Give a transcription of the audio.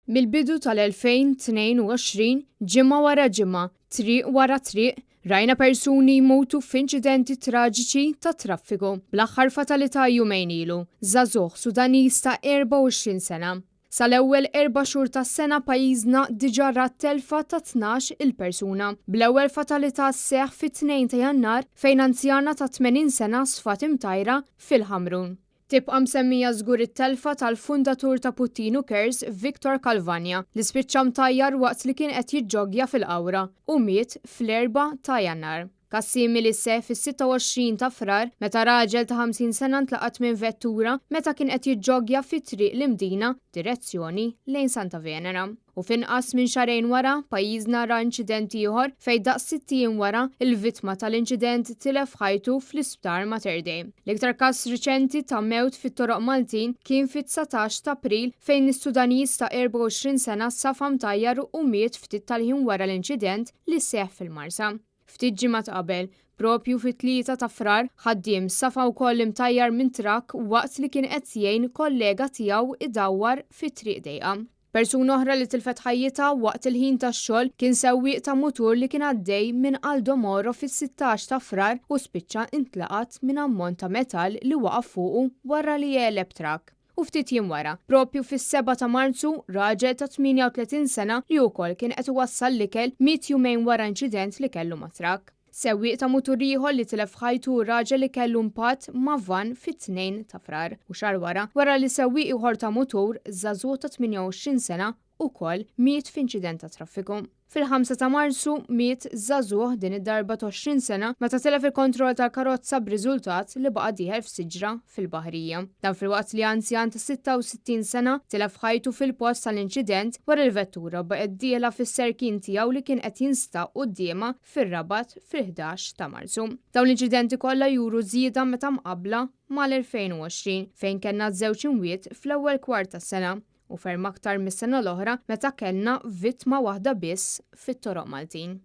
Mill-bidu tal-2022, ġimgħa wara ġimgħa, triq wara triq, rajna persuni jmutu f'inċidenti traġiċi tat-traffiku, bl-aħħar fatalità jumejn ilu, żagħżugħ Sudaniż ta' 24 sena. Sal-ewwel erba' xhur tas-sena pajjiżna diġà ra t-telfa ta' 12-il persuna, bl-ewwel fatalità sseħħ fit-2 ta' Jannar fejn anzjana ta' 80 sena sfat imtajra fil-Ħamrun. Tibqa' msemmija żgur it-telfa tal-fundatur ta' Puttinu Cares Victor Calvagna li spiċċa mtajjar waqt li kien qed jiġġoggja fil-Qawra u miet fl-4 ta' Jannar. Każ simili seħħ fis-26 ta' Frar meta raġel ta' 50 sena ntlaqat minn vettura meta kien qed jiġġoggja fi Triq l-Imdina direzzjoni lejn Santa Venera. U f'inqas minn xahrejn wara, pajjiżna ra inċident ieħor fejn daqs sitt ijiem wara, il-vittma tal-inċident tilef ħajtu fl-Isptar Mater Dei. L-iktar każ riċenti ta' mewt fit-toroq Maltin kien fit-19 t'April fejn is-Sudaniż ta' 24 sena safa mtajjar u miet ftit tal-ħin wara l-inċident li seħħ fil-Marsa. Ftit ġimgħat qabel, proprju fit-3 ta' Frar, ħaddiem safa wkoll imtajjar minn trakk waqt li kien qed jgħin kollega tiegħu idawwar fi triq dejqa. Persuna oħra li tilfet ħajjitha waqt il-ħin tax-xogħol kien sewwieq ta' mutur li kien għaddej minn Aldo Moro fis-16 ta' Frar u spiċċa intlaqat minn ammont ta' metall li waqa' fuqu wara li għeleb trakk. U ftit jiem wara, proprju fis-7 ta' Marzu, raġel ta' 38 sena li wkoll kien qed iwassal l-ikel miet jumejn wara inċident li kellu ma' trakk. Sewwieq ta' mutur ieħor li tilef ħajtu hu raġel li kellu impatt ma' vann fit-2 ta' Frar u xahar wara, wara li sewwieq ieħor ta' mutur, żagħżugħ ta' 28 sena, ukoll miet f'inċident tat-traffiku. Fil-5 ta' Marzu miet żagħżugħ din id-darba ta' 20 sena meta tilef il-kontroll tal-karozza b'riżultat li baqa' dieħel f'siġra fil-Baħrija. Dan filwaqt li anzjan ta' 66 sena tilef ħajtu fil-post tal-inċident wara li vettura baqgħet dieħla fis-serkin tiegħu li kien qed jinstaq quddiemha fir-Rabat fil-11 ta' Marzu. Dawn l-inċidenti kollha juru żieda meta mqabbla mal-2020 fejn kellna żewġ imwiet fl-ewwel kwart tas-sena u ferm aktar mis-sena l-oħra meta kellna vittma waħda biss fit-toroq Maltin.